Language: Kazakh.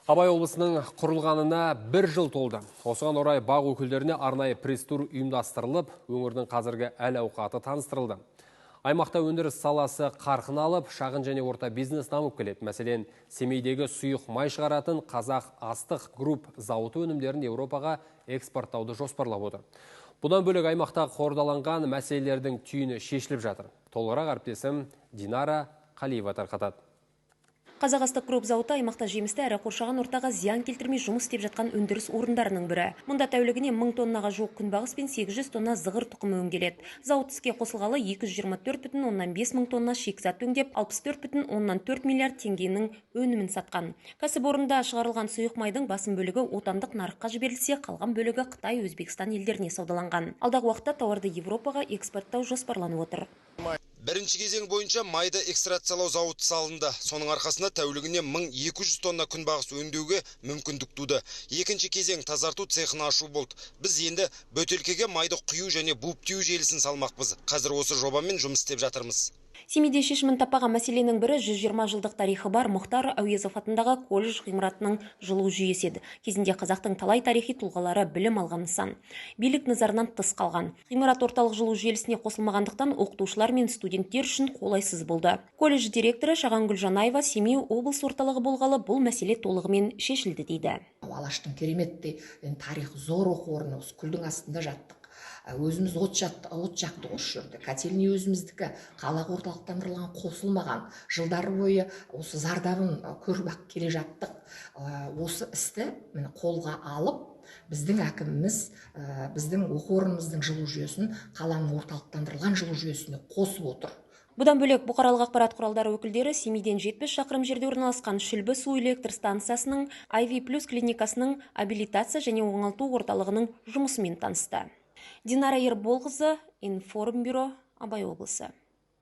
Абай облысының құрылғанына бір жыл толды. Осыған орай БАҚ өкілдеріне арнайы пресс-тур ұйымдастырылып, өңірдің қазіргі әл-ауқаты таныстырылды. Аймақта өндіріс саласы қарқын алып, шағын және орта бизнес дамып келеді. Мәселен, Семейдегі сұйық май шығаратын Қазақ Астық Групп зауыты өнімдерін Еуропаға экспорттауды жоспарлап отыр. Бұдан бөлек, аймақта қордаланған мәселелердің түйіні шешіліп жатыр. Толығырақ әріптесім Динара Қалиева тарқатады. Қазақ Астық Групп зауыты аймақта жемісті әрі қоршаған ортаға зиян келтірмей жұмыс істеп жатқан өндіріс орындарының бірі. Мұнда тәулігіне 1000 тоннаға жуық күнбағыс пен 800 тонна зығыр тұқымы өңделеді. Зауыт іске қосылғалы 224,5 мың тонна шикізат өңдеп, 64,4 миллиард теңгенің өнімін сатқан. Кәсіпорында шығарылған сұйық майдың басым бөлігі отандық нарыққа жіберілсе, қалған бөлігі Қытай, Өзбекстан елдеріне саудаланған. Алдағы уақытта тауарды Европаға экспорттау жоспарланып отыр. Бірінші кезең бойынша майды экстракциялау зауыты салынды. Соның арқасында тәулігіне 1200 тонна күнбағыс өңдеуге мүмкіндік туды. Екінші кезең тазарту цехын ашу болды. Біз енді бөтелкеге майды құю және буып түю желісін салмақпыз. Қазір осы жобамен жұмыс істеп жатырмыз. Семейде шешімін таппаған мәселенің бірі 120 жылдық тарихы бар Мұхтар Әуезов атындағы колледж ғимаратының жылу жүйесі еді. Кезінде қазақтың талай тарихи тұлғалары білім алған нысан. Билік назарынан тыс қалған. Ғимарат орталық жылу желісіне қосылмағандықтан, оқытушылар мен студенттер үшін қолайсыз болды. Колледж директоры Шағангүл Жанаева Семей облыс орталығы болғалы бұл мәселе толығымен шешілді дейді. Алаштың кереметтей тарихы зор оқу орны, осы күлдің астында жаттық. Өзіміз от, от жақтық осы жерде, котельный өзіміздікі, қалаға орталықтандырылған қосылмаған. Жылдар бойы осы зардабын көріп ақ келе жаттық. Осы істі міне қолға алып, біздің әкіміміз біздің оқу орнымыздың жылу жүйесін қаланың орталықтандырылған жылу жүйесіне қосып отыр. Бұдан бөлек, бұқаралық ақпарат құралдары өкілдері Семейден 70 шақырым жерде орналасқан Шүлбі су электр станциясының, IV Плюс клиникасының, абилитация және оңалту орталығының жұмысымен танысты. Динара Ерболқызы, Информбюро, Абай облысы.